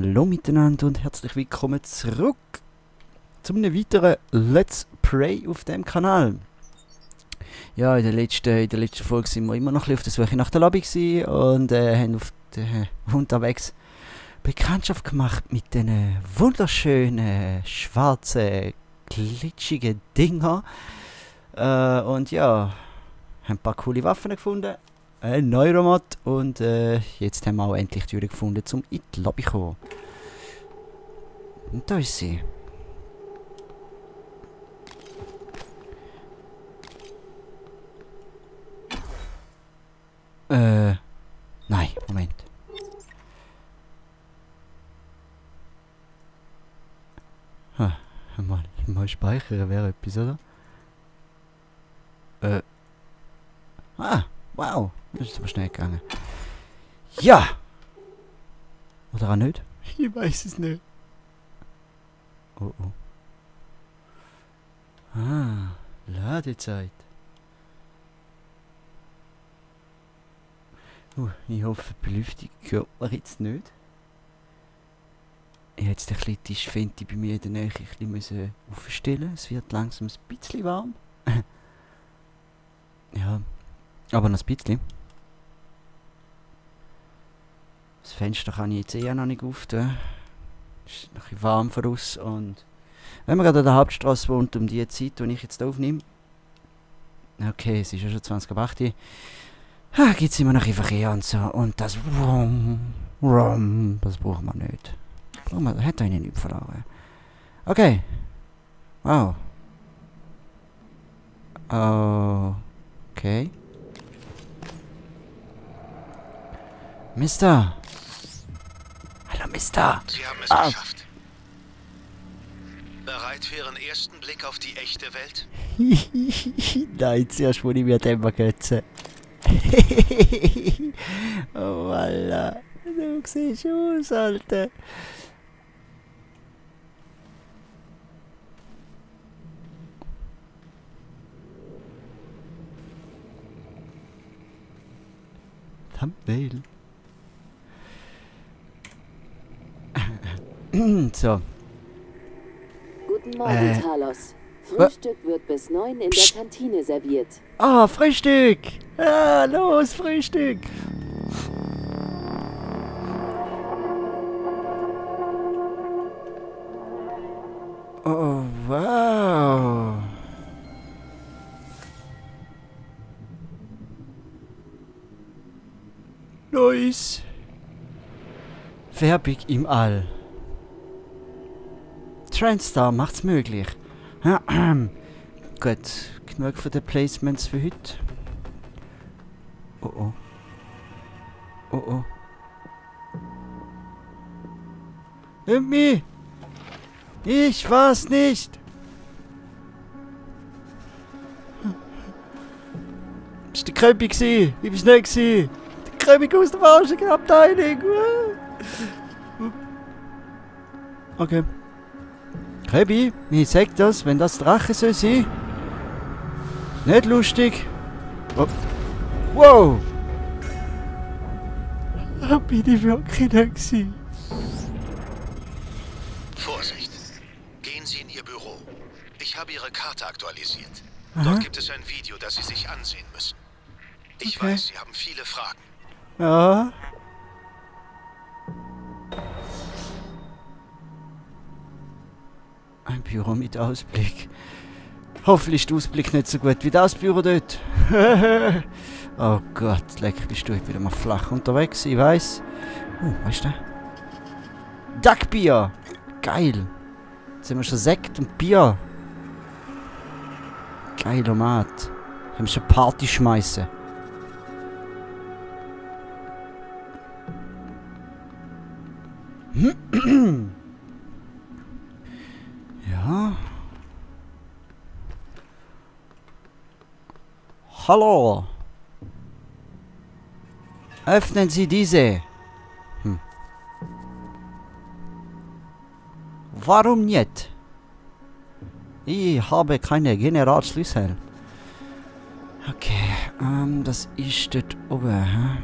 Hallo miteinander und herzlich willkommen zurück zu einem weiteren Let's Play auf dem Kanal. Ja, in der letzten Folge sind wir immer noch ein bisschen auf der Suche nach der Lobby gewesen und haben unterwegs Bekanntschaft gemacht mit diesen wunderschönen, schwarzen, glitschigen Dinger. Und ja, haben ein paar coole Waffen gefunden. Ein Neuromod und jetzt haben wir auch endlich die Tür gefunden, um in die Lobby zu kommen. Und da ist sie. Nein, Moment. Mal speichern wäre etwas, oder? Wow. Das ist aber schnell gegangen. Ja! Oder auch nicht? Ich weiß es nicht. Oh oh. Ladezeit. Ich hoffe, die Belüftung hört man jetzt nicht. Ich hätte jetzt ein bisschen die Tischfente bei mir in der Nähe ein bisschen aufstellen. Es wird langsam ein bisschen warm. Ja, aber noch ein bisschen. Das Fenster kann ich jetzt noch nicht auftun. Es ist noch ein bisschen warm von uns und wenn man gerade an der Hauptstraße wohnt, um die Zeit, die ich jetzt aufnehme. Okay, es ist ja schon 20:08 Uhr. Gibt es immer noch ein Verkehr und so. Und das das brauchen wir nicht. Hat einen nicht verloren. Okay. Wow. Okay. Mister. Hallo, Mister. Sie haben es geschafft. Bereit für Ihren ersten Blick auf die echte Welt? Nein, zuerst muss ich mir den mal götzen. Oh, Alter. Du siehst aus, Alter. Thumbnail. So. Guten Morgen, Talos. Frühstück wird bis 9 in der Kantine serviert. Frühstück! Los, Frühstück! Oh, wow! Nice! Werbung im All. Trendstar macht's möglich. Gut, genug von den Placements für heute. Oh oh. Oh oh. Nimm mich! Ich war's nicht! Das war der Kröppi gsi! Ich bin's nicht gsi! Der Kröppi aus der falschen Abteilung! Okay. Kröppi, mir sagt das, wenn das Drache soll sein. Nicht lustig. Oh. Wow! Bin ich wirklich nicht gewesen? Vorsicht! Gehen Sie in Ihr Büro. Ich habe Ihre Karte aktualisiert. Aha. Dort gibt es ein Video, das Sie sich ansehen müssen. Ich weiß, Sie haben viele Fragen. Ja. Ein Büro mit Ausblick. Hoffentlich ist der Ausblick nicht so gut wie das Büro dort. Oh Gott, leck, bist du heute wieder mal flach unterwegs, ich weiss. Was ist das? Duckbier! Geil! Jetzt haben wir schon Sekt und Bier. Geiler Mat. Haben wir schon Party schmeißen. Ja. Hallo. Öffnen Sie diese. Warum nicht? Ich habe keine Generalschlüssel. Okay, das ist dort oben.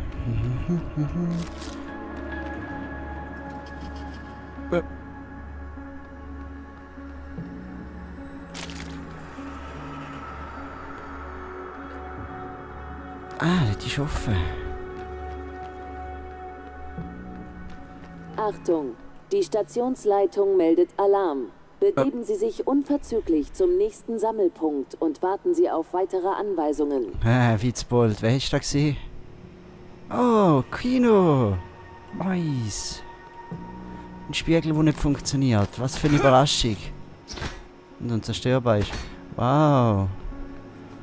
Ah, das ist offen. Achtung, die Stationsleitung meldet Alarm. Begeben Sie sich unverzüglich zum nächsten Sammelpunkt und warten Sie auf weitere Anweisungen. Witzbold, wer ist da gesehen? Oh, Kino. Nice. Ein Spiegel, der nicht funktioniert. Was für eine Überraschung. Und unzerstörbar ist. Wow.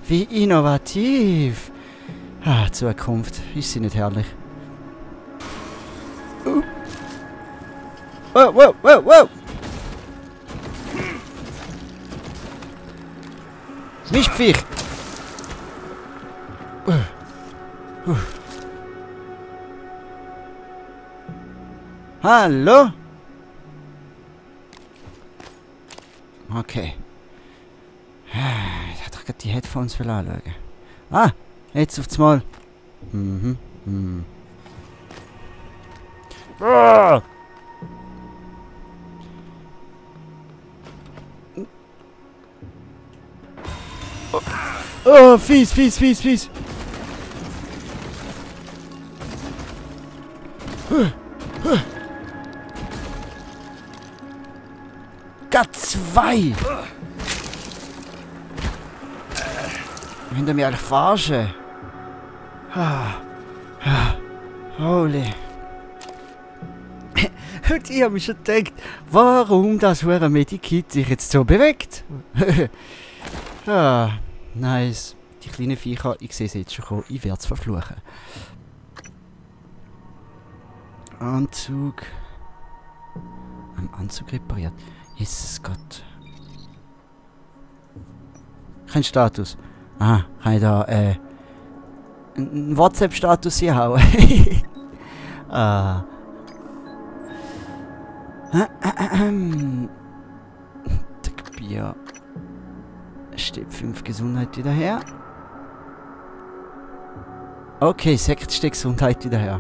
Wie innovativ. Ah, Zukunft. Ist sie nicht herrlich? Wow, wow, wow, wow. Mischpfiech. Hallo? Okay. Ich hatte doch gerade die Headphones anschauen. Ah, jetzt aufs Mal. Mhm. Mhm. Ah! Oh, fies, fies, fies, fies. Gott, zwei! Hinter mir alle verarschen. Holy. Und ich habe mich schon gedacht, warum das hure Medikit sich jetzt so bewegt. Ah, nice. Die kleinen Viecher, ich sehe sie jetzt schon kommen, ich werde es verfluchen. Anzug. Am Anzug repariert. Jesus Gott. Kein Status. Ah, kann ich da, einen WhatsApp-Status hier hauen? Ah. Der Bier. Steht 5 Gesundheit wieder her. Okay, 6 steht Gesundheit wieder her.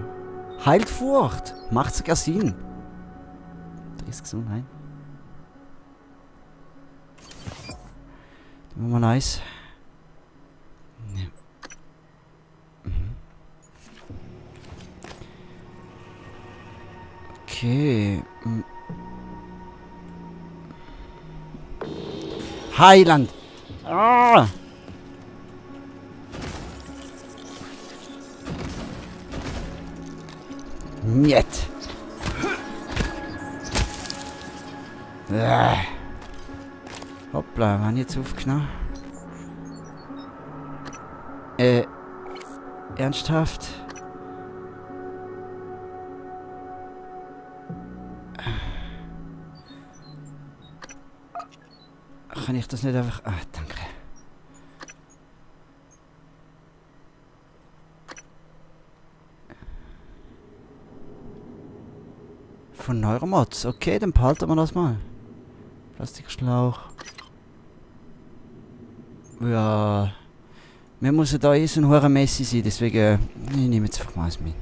Heilt Furcht. Macht sogar Sinn. 30 Gesundheit. Nummer nice. Ja. Mhm. Okay. Heiland. Ah! Niet. Hoppla, waren jetzt aufgenommen? Ernsthaft? Kann ich das nicht einfach... Ah, danke. Von Neuromods. Okay, dann behalten wir das mal. Plastikschlauch. Ja. Wir müssen da eh so ein hoher Messi sein, deswegen... ich nehme jetzt einfach mal eins mit.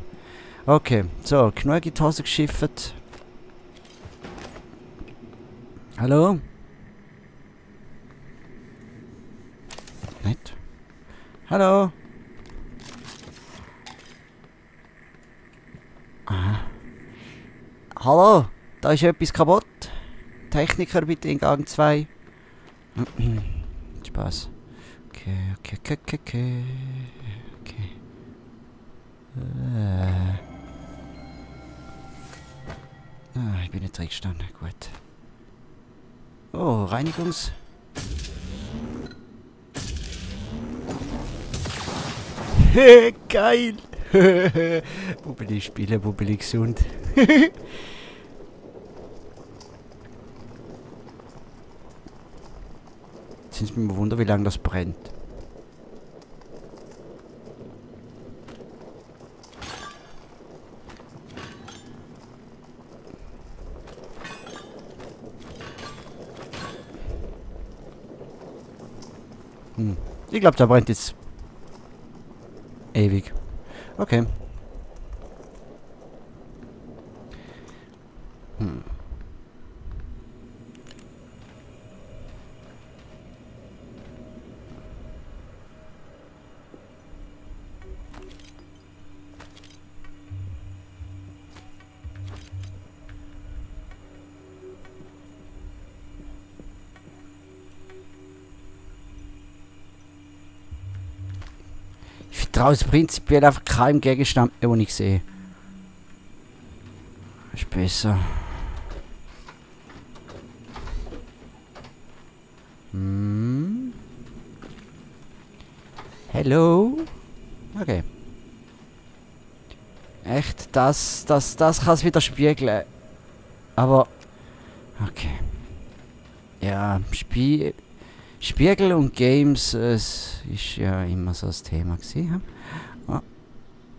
Okay, so, genug in die Hose geschifft. Hallo? Nicht? Hallo? Aha. Hallo? Da ist etwas kaputt. Techniker bitte in Gang 2. Spaß. Okay. Ah, ich bin nicht drin gestanden. Gut. Oh, Reinigungs... Geil! Bubbeli spielen, Bubbeli gesund. Jetzt sind mir Wunder, wie lange das brennt. Ich glaube, da brennt jetzt ewig. Okay. traue prinzipiell einfach keinem Gegenstand mehr, den ich sehe. Ist besser. Hm. Hello? Okay. Echt, das kann es wieder spiegeln. Aber... Okay. Ja, Spiegel und Games, es ist ja immer so das Thema gewesen. Oh,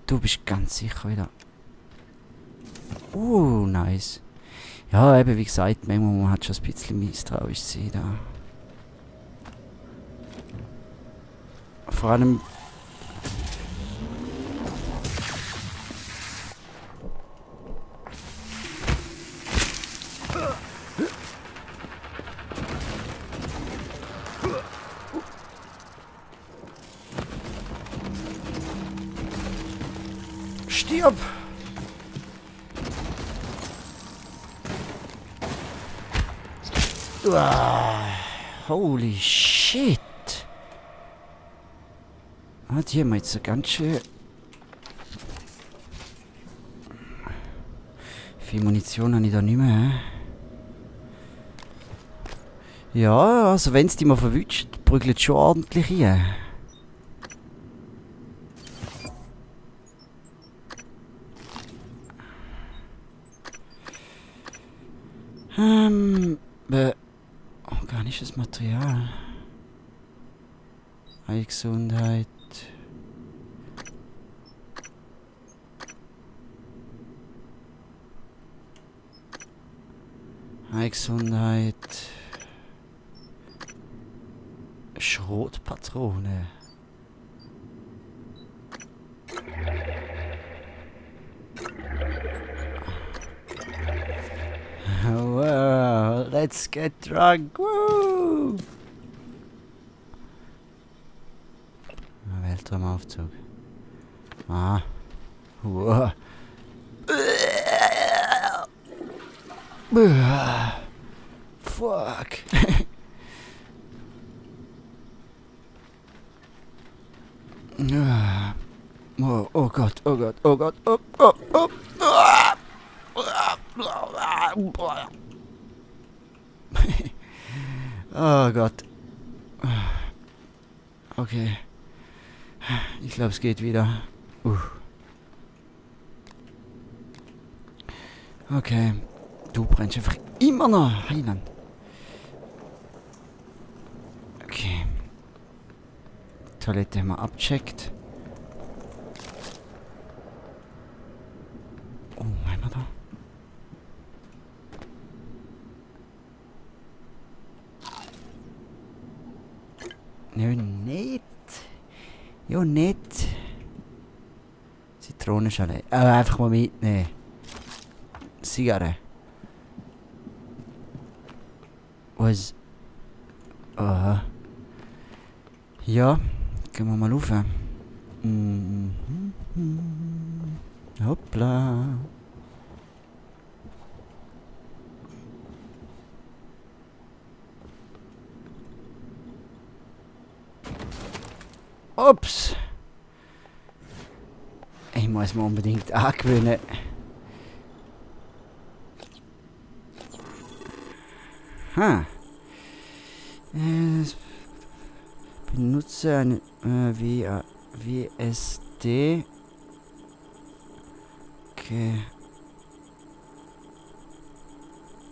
du bist ganz sicher wieder... nice. Ja, eben wie gesagt, manchmal man hat schon ein bisschen misstrauisch sein da. Vor allem... Stirb! Holy shit! Die haben jetzt ganz schön... Viel Munition habe ich da nicht mehr. Ja, also wenn es die mal verwünscht, prügelt schon ordentlich rein. Organisches Material. Gesundheit. Gesundheit. Schrotpatrone. Wow, let's get drunk. Woo! Weltraumaufzug. Ah. Wow. Fuck. Oh Gott, oh Gott, oh Gott, oh, oh, oh. Oh Gott. Okay. Ich glaube, es geht wieder. Okay. Du brennst einfach immer noch. Heiland. Okay. Toilette haben wir abcheckt. Oh, meinen wir da? Ja, nicht. Ja, nicht. Zitronenschale. Einfach mal mitnehmen. Zigarre. Was? Aha. Ja, gehen wir mal rauf. Hoppla. Ups. Ich muss mir unbedingt angewöhnen. Benutze eine WSD. Okay.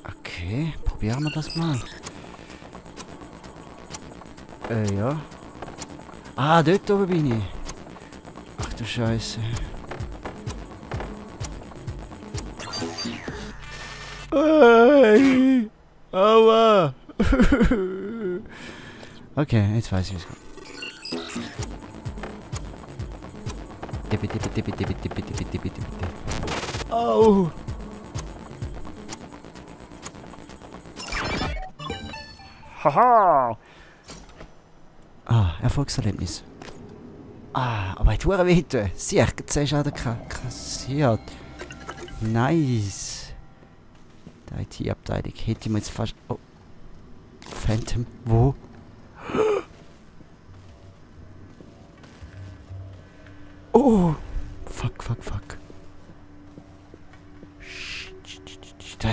Okay, probieren wir das mal. Ja. Ah, dort oben bin ich. Ach du Scheiße. Aua. Okay, jetzt weiß ich, wie es geht. Tippe. Au. Haha. Erfolgserlebnis. Aber ich tue weh. Sieh, ich 10 Schaden kassiert. Nice. Die IT-Abteilung hätte ich mir jetzt fast... Oh. Phantom, wo?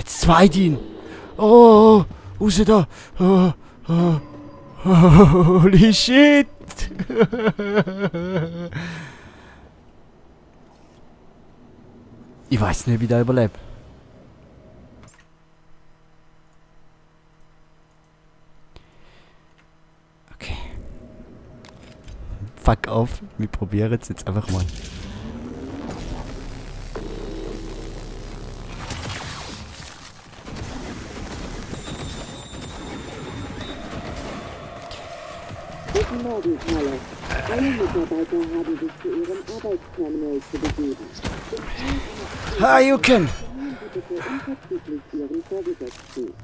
Jetzt zwei drin. Oh, raus da. Oh, oh, oh, holy shit. Ich weiß nicht, wie der überlebt. Okay. Fuck auf, wir probieren es jetzt einfach mal. Guten Morgen, Carlos. Alle Mitarbeiter haben sich zu ihrem Arbeitsterminal zu begeben. Hi, Juken! Informieren Sie bitte unverzüglich Ihren Vorgesetzten.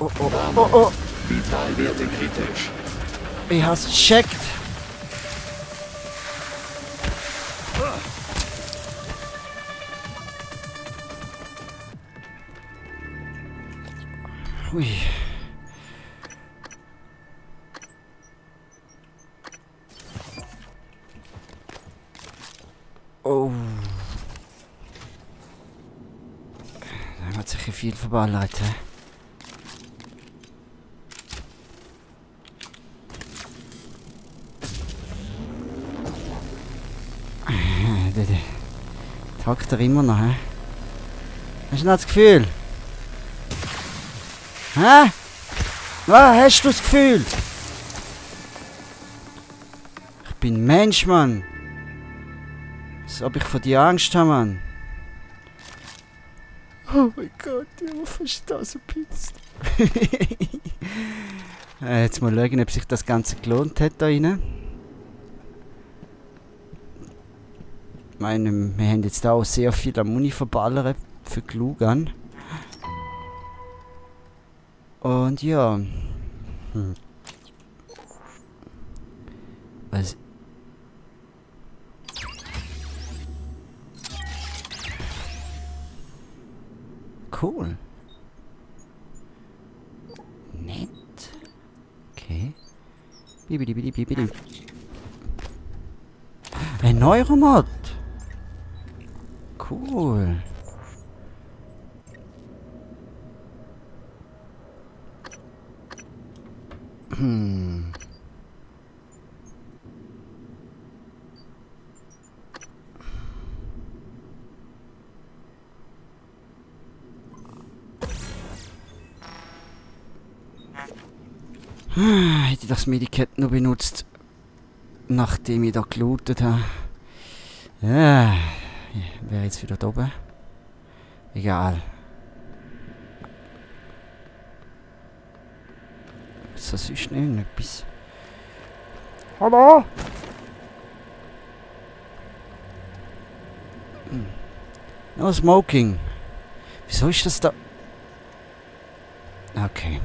Oh, oh, oh, oh! Vitalwerte kritisch. Ich hab's gecheckt! Ui. Oh. Da hat sich viel verballert. Der tagt er immer noch, hä? Hast du noch das Gefühl? Hä? Was hast du das Gefühl? Ich bin Mensch, Mann. Als ob ich vor dir Angst habe, Mann. Oh mein Gott, ich habe fast das gepitzt. Jetzt mal schauen, ob sich das Ganze gelohnt hat da rein. Ich meine, wir haben jetzt auch sehr viel am Muni verballert für die Lugan. Und ja. Was? Cool. Nett. Okay. Bibidi bidi bibidi. Ein Neuromod. Cool. Hätte ich das Medikament nur benutzt, nachdem ich da gelootet habe. Ja, wäre jetzt wieder da oben. Egal. So sonst irgendetwas. Hallo? No smoking. Wieso ist das da? Okay.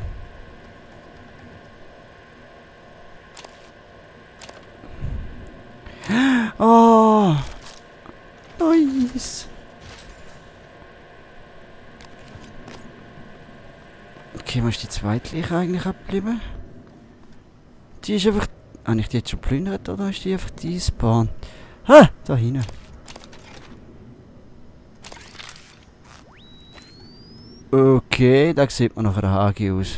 Oh! Nice! Okay, wo ist die zweite Leiche eigentlich abgeblieben? Die ist einfach... Habe ich die jetzt schon geplündert oder ist die einfach despawned? Ha! Da hinten. Okay, da sieht man noch eine Hagi aus.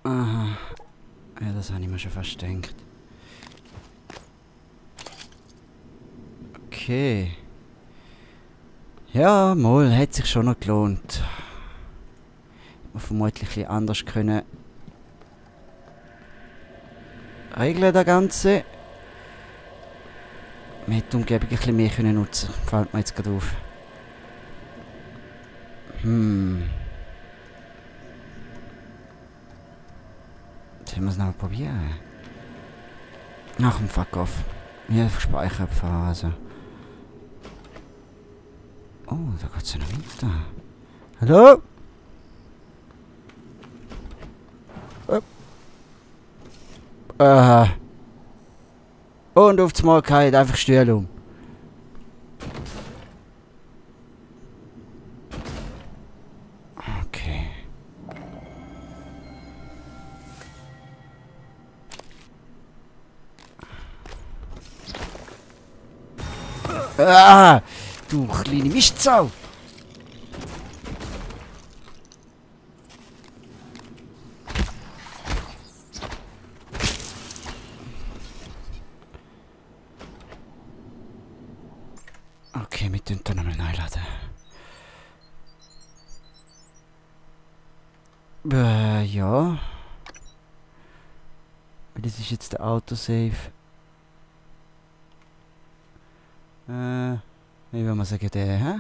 Aha. Ja, das habe ich mir schon fast gedacht. Okay. Ja, mal, hätte sich schon noch gelohnt. Man vermutlich ein bisschen anders können regeln, das Ganze. Man hätte die Umgebung ein bisschen mehr können nutzen. Fällt mir jetzt gerade auf. Sollen wir es noch mal probieren? Ach, fuck off. Ja, speichern also. Oh, da geht's ja noch weiter. Hallo? Und auf das Mal kalt einfach Stühle um. Okay. Ah! Du kleine Mistsau! Okay, wir tun da nochmal neu laden. Ja. Das ist jetzt der Autosave. Wie will man sagen, der, hä?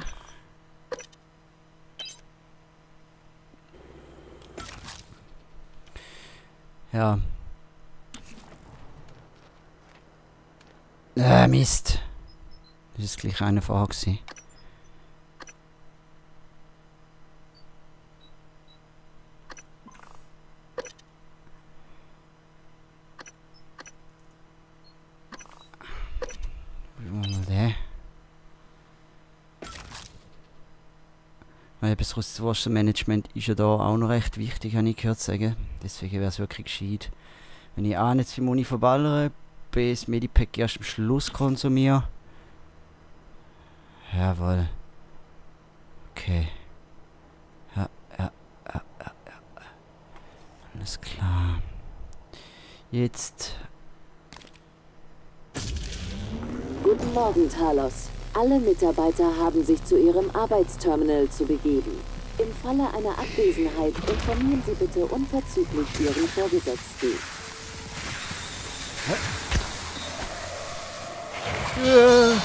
Ja. Mist. Das ist gleich eine vorher gewesen. Das Ressourcenmanagement ist ja da auch noch recht wichtig, habe ich gehört sagen. Deswegen wäre es wirklich gescheit, wenn ich A nicht viel Muni verballere, B das Medipack erst am Schluss konsumiere. Jawohl. Okay. Ja. Alles klar. Jetzt. Guten Morgen, Talos. Alle Mitarbeiter haben sich zu ihrem Arbeitsterminal zu begeben. Im Falle einer Abwesenheit informieren Sie bitte unverzüglich Ihren Vorgesetzten. Puh.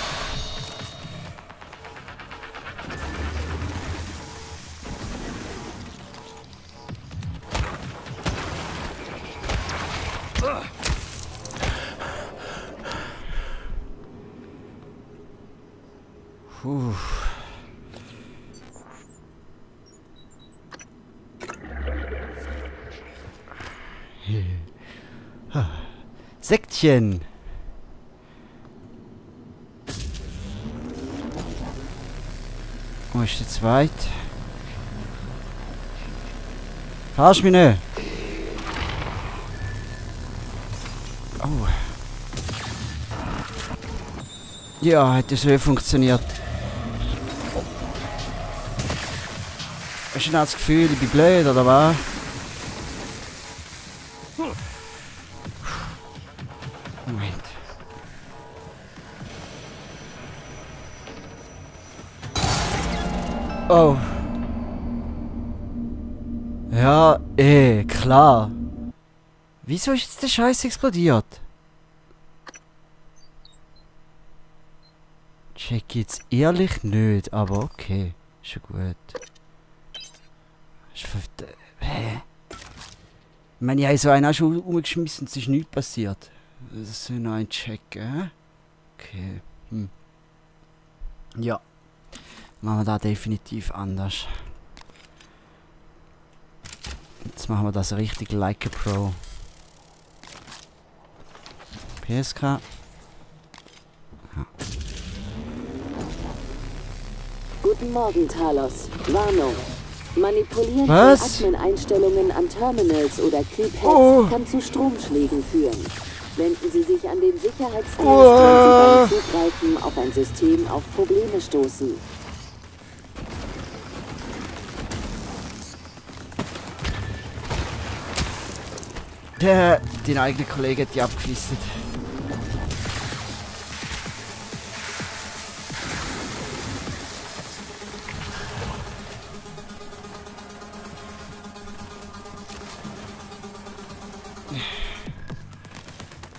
Sektchen. Wo ist der zweite? Verarsch mich nicht. Oh. Ja, hat das so funktioniert. Hast du das Gefühl, ich bin blöd oder was? Moment. Oh. Ja, klar. Wieso ist jetzt der Scheiß explodiert? Check jetzt ehrlich nicht, aber okay. Ist schon gut. Hä? Ich meine, ich habe so einen auch schon umgeschmissen und es ist nichts passiert. Das soll noch ein checken, hä? Okay. Ja. Machen wir da definitiv anders. Jetzt machen wir das richtig like a Pro. PSK. Ja. Guten Morgen, Talos. Warnung. Manipulieren von Admin-Einstellungen an Terminals oder Creepheads kann zu Stromschlägen führen. Wenden Sie sich an den Sicherheitsdienst, wenn Sie beim Zugreifen auf ein System auf Probleme stoßen. Den eigenen Kollegen hat die abgewisset.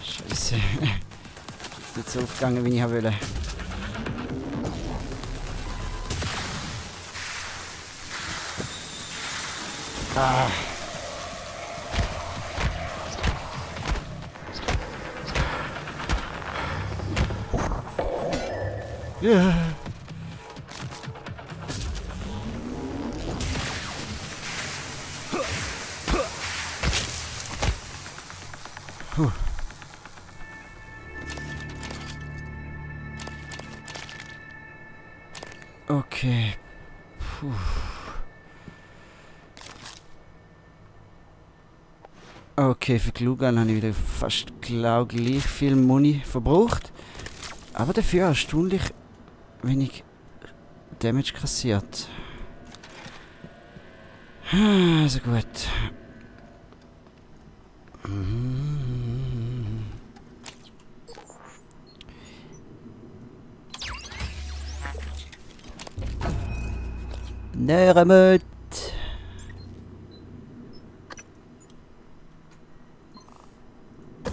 Scheiße. Ist nicht so aufgegangen, wie ich wollte. Ah. Ja. Puh. Okay. Puh. Okay, für die Lugan habe ich wieder fast gleich viel Money verbraucht. Aber dafür erstaunlich wenig Damage kassiert. Also gut. Nähere mit.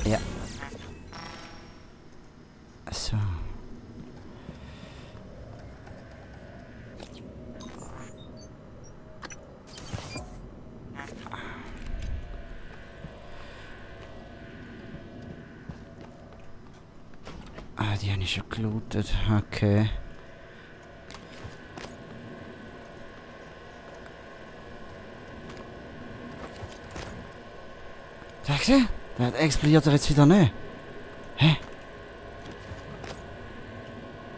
Ja. So. Ah, die habe ich schon gelootet. Okay. Sagst du? Der explodiert er jetzt wieder nicht. Hä?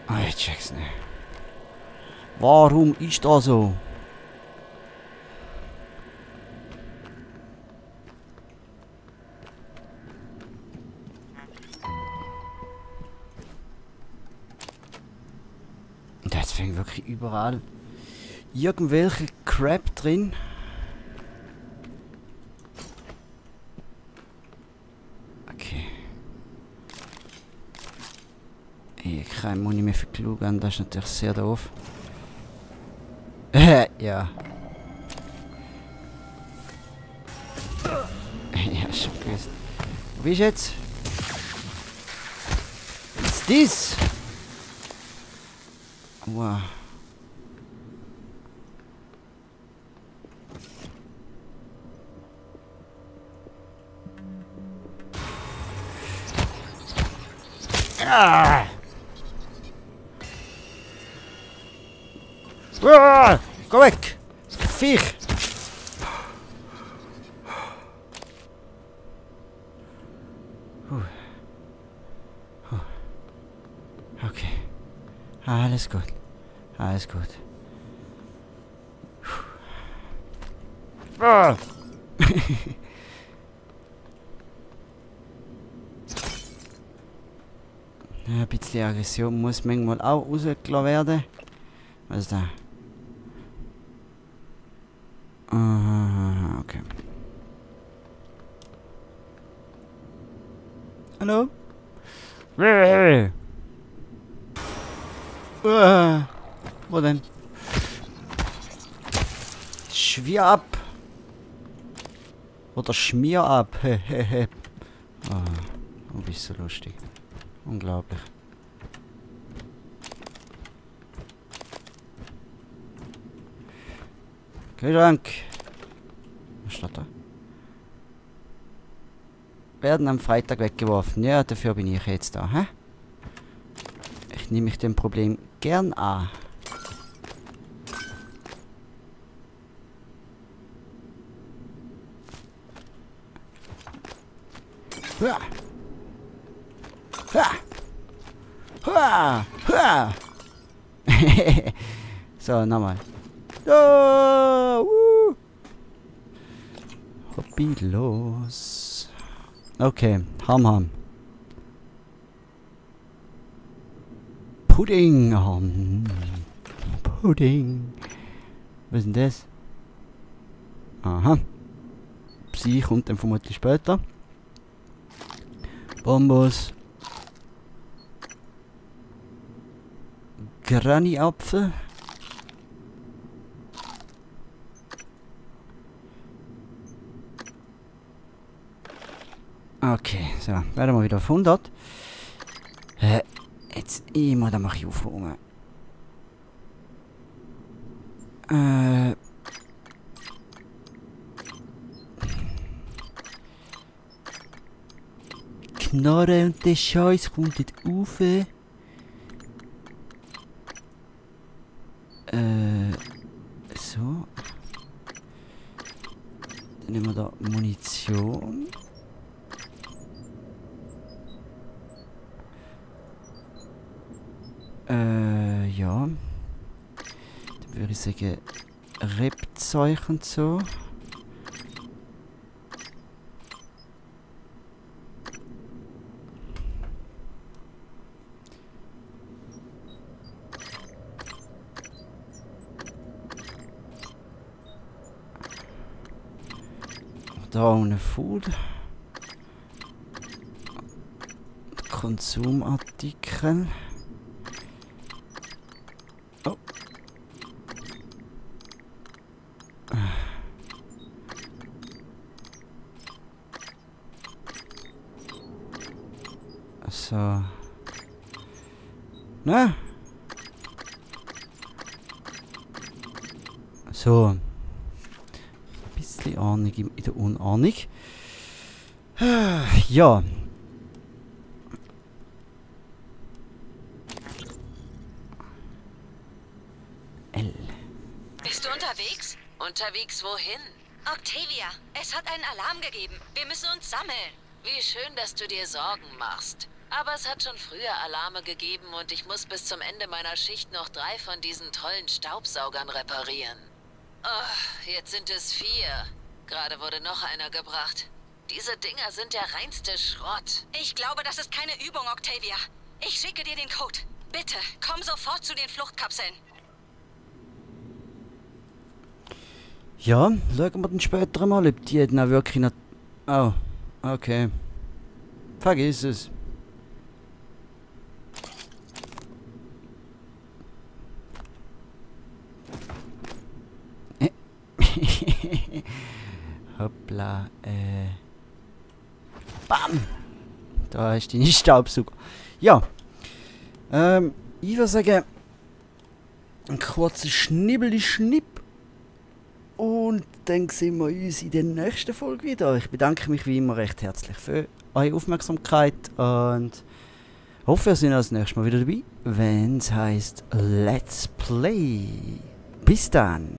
Ah, ich check's nicht. Warum ist das so? Und jetzt fängt wirklich überall irgendwelche Crap drin. Kein Muni mehr für klug an, das ist natürlich sehr doof. Ja. Ja, schon gewusst. Wo bist du jetzt? Was ist das? Wow. Ah! Geh weg! Viech! Okay. Alles gut. Alles gut. Ein bisschen Aggression muss manchmal auch rausgelassen werden. Was ist da? Okay. Hallo? Wo denn? Schwier ab! Oder schmier ab! Du bist so lustig. Unglaublich. Kühlschrank. Was steht da? Werden am Freitag weggeworfen. Ja, dafür bin ich jetzt da. Hä? Ich nehme mich dem Problem gern an. Hua! Hua! Hua! Hua! So, nochmal. Hoppi los. Okay, Ham. Pudding. Pudding. Was ist denn das? Aha. Psy kommt dann vermutlich später. Bombos. Granny-Apfel. Okay, so, werden wir wieder auf 100. Jetzt immer, da mache ich aufräumen. Knarre und der Scheiß kommt nicht rauf. So. Dann nehmen wir da Munition. Ja. Dann würde ich sagen, Rebzeug und so. Da ohne Food. Konsumartikel. Oh. So. Na? So. Ein bisschen Ahnung in der Unahnung. Ja. L. Bist du unterwegs? Unterwegs wohin? Octavia, es hat einen Alarm gegeben. Wir müssen uns sammeln. Wie schön, dass du dir Sorgen machst. Aber es hat schon früher Alarme gegeben und ich muss bis zum Ende meiner Schicht noch 3 von diesen tollen Staubsaugern reparieren. Oh, jetzt sind es 4. Gerade wurde noch einer gebracht. Diese Dinger sind der reinste Schrott. Ich glaube, das ist keine Übung, Octavia. Ich schicke dir den Code. Bitte, komm sofort zu den Fluchtkapseln. Ja, schauen wir dann später mal, ob die dann auch wirklich noch... Oh, okay. Vergiss es. Hoppla, Bam! Da hast du deine Staubsauger. Ja. Ich würde sagen, ein kurzer Schnibbeli-Schnipp. Und dann sehen wir uns in der nächsten Folge wieder. Ich bedanke mich wie immer recht herzlich für eure Aufmerksamkeit und hoffe, ihr seid das nächste Mal wieder dabei, wenn es heisst Let's Play. Bis dann!